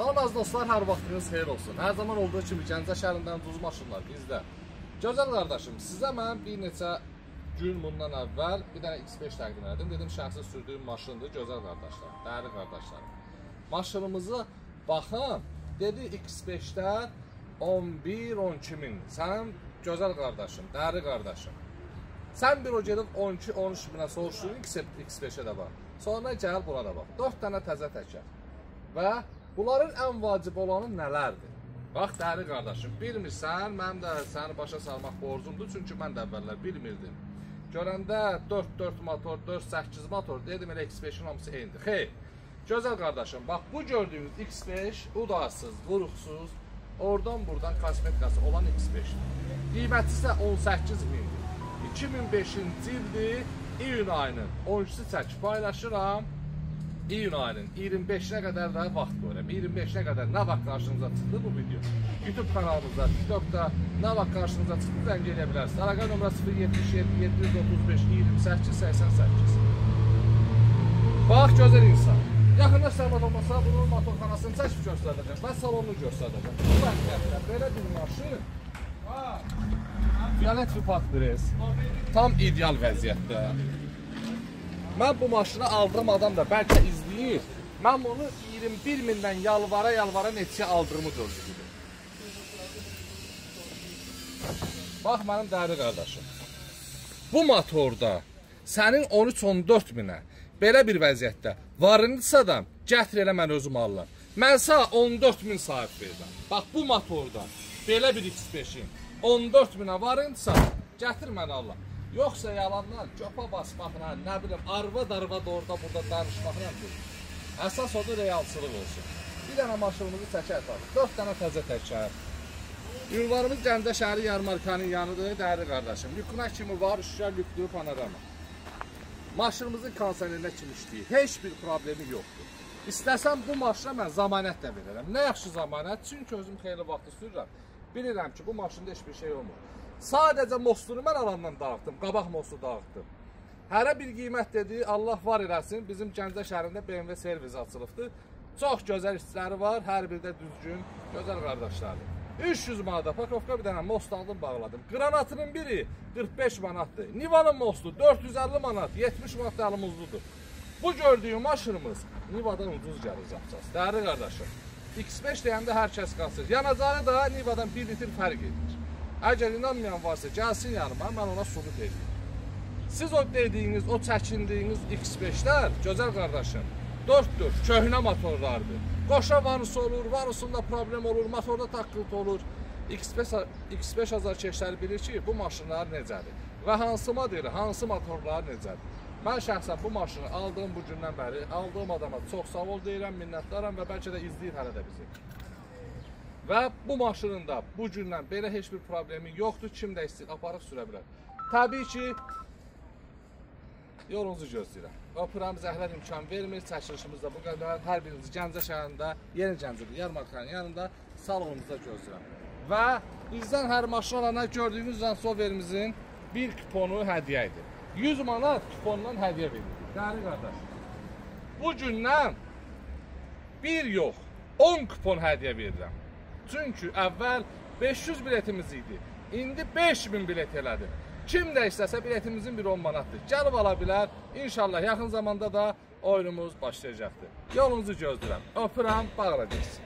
Salam əziz dostlar, hər vaxtınız xeyir olsun. Hər zaman olduğu kimi Gəncə şəhərindən ucuz maşınlar bizdə. Gözəl qardaşım, sizə mən bir neçə gün bundan əvvəl bir dənə X5 təqdim elədim. Dedim, şəxsi sürdüyüm maşındır, gözəl qardaşlar, dəyərli qardaşlarım. Maşınımızı baxın, dedi X5-lər 11-12 min. Sənin gözəl qardaşım, dəyərli qardaşım. Sən bir o gedib 12-13 minə soruşdun, X5-ə də bax. Sonra gəl buna da bax. 4 dənə təzə təkər. Və bunların ən vacib olanı nələrdir? Bax, dəyərli qardaşım, bilmirsən, mənim də səni başa salmaq borcumdur, çünki mən də əvvəllər bilmirdim. Görəndə 4-4 motor, 4-8 motor, dedim elə X5-in hamısı eynidir. Xeyr, gözəl qardaşım, bax, bu gördüyünüz X5 udarsız, vuruqsuz, oradan buradan kosmetikası olan X5-dir. Qiyməti isə 18 mindir. 2005-ci ildir, iyun ayının 12-si çək paylaşıram. İyun ayının 25-nə qədər də vaxt qoyuram. 25-nə qədər nə vaxt qarşınıza çıxdı bu video? YouTube kanalımızda, TikTokda nə vaxt qarşınıza çıxdı zəng eləyə bilərsiniz. Əlaqə nömrəsi 077 735 28 88. Bax, gözəl insan. Yaxında səbat olmasa bunun motorxanasını çəkib göstərəcəm və salonunu göstərəcəm. Bu vəziyyətdə belə bir maşın Violet Vipatdres tam ideal vəziyyətdə. Mən bu maşını aldığım adam da bəlkə izləyir. Mən bunu 21 mindən yalvara yalvara neçəyə aldığımı gözləyirdim. Bax mənim dəyərli qardaşım. Bu motorda sənin 13-14 minə belə bir vəziyyətdə varındısa da gətir elə mən özüm alıram. Mən sənə 14 min sahib verirəm. Bax bu motorda belə bir X5-in 14 minə varındısa gətir mən alıram. Yoxsa yalandan, köpə basmaqla, nə bilim, arvad-arvad orada burada danışmaqla deyil. Əsas odur, realçılıq olsun. Bir dənə maşınımızı çəkər tabii. 4 dənə təzə təkər. Ünvanımız Gəncə şəhəri Yarmarkanın yanıdır, dəyərli qardaşım. Lükuna kimi var, şüşə lüklü panorama. Maşınımızın kondisionerinə kimi işləyir. Heç bir problemi yoxdur. İstəsəm bu maşına mən zamanət də verirəm. Nə yaxşı zamanət? Çünki özüm xeyli vaxtı sürürəm. Bilirəm ki, bu maşında heç bir şey olmur. Sadəcə mostunu mən alandan dağıtdım, qabaq mostu dağıtdım. Hərə bir qiymət dedi, Allah var eləsin, bizim Gəncə şəhərində BMW servisi açılıbdır. Çox gözəl işçiləri var, hər bir də düzgün, gözəl qardaşlardır. 300 manata pakovka bir dənə most aldım, bağladım. Qranatının biri 45 manatdır. Nivanın mostu 450 manat, 70 manat da əlimuzludur. Bu gördüyüm maşınımız Nivadan ucuz gəlir zapçası. Dəyərli qardaşım, X5 deyəndə hər kəs qaçır. Yanacağı da Nivadan 1 litr fərq edir. Əgər inanmayan varsa gəlsin yanıma, mən ona sübut edeyim. Siz o dediyiniz, o çəkindiyiniz X5-lər, gözəl qardaşım, 4-4, köhnə motorlardır. Qoşa varusu olur, varusunda problem olur, motorda taqqıltı olur. X5 azarkeşləri bilir ki, bu maşınlar necədir və hansı modeli, hansı motorlar necədir. Mən şəxsən bu maşını aldığım bu gündən bəri, aldığım adama çox sağ ol deyirəm, minnətdaram və bəlkə də izləyir hələ də bizi. Və bu maşının da bu gündən belə heç bir problemi yoxdur, kim də istəyir aparıb sürə bilər. Təbii ki, yolunuzu gözləyirəm. Öpürəm, zəhlər imkan vermir, çəkilişimiz də bu qədər. Hər birinizi Gəncə şəhərində, Yeni Gəncədə, Yarmarkanın yanında salonumuzda gözləyirəm. Və bizdən hər maşın alana gördüyünüz Ransoverimizin bir kuponu hədiyyə idi. 100 manat kupondan hədiyyə veririk. Dəyərli qardaş, bu gündən bir yox, 10 kupon hədiyyə verirəm. Çünki əvvəl 500 biletimiz idi, indi 5000 bilet elədim. Kim də istəsə biletimizin bir 10 manatdır. Gəlib ala bilər, İnşallah yaxın zamanda da oyunumuz başlayacaqdır. Yolunuzu gözləyirəm, öpürəm, bağla getsin.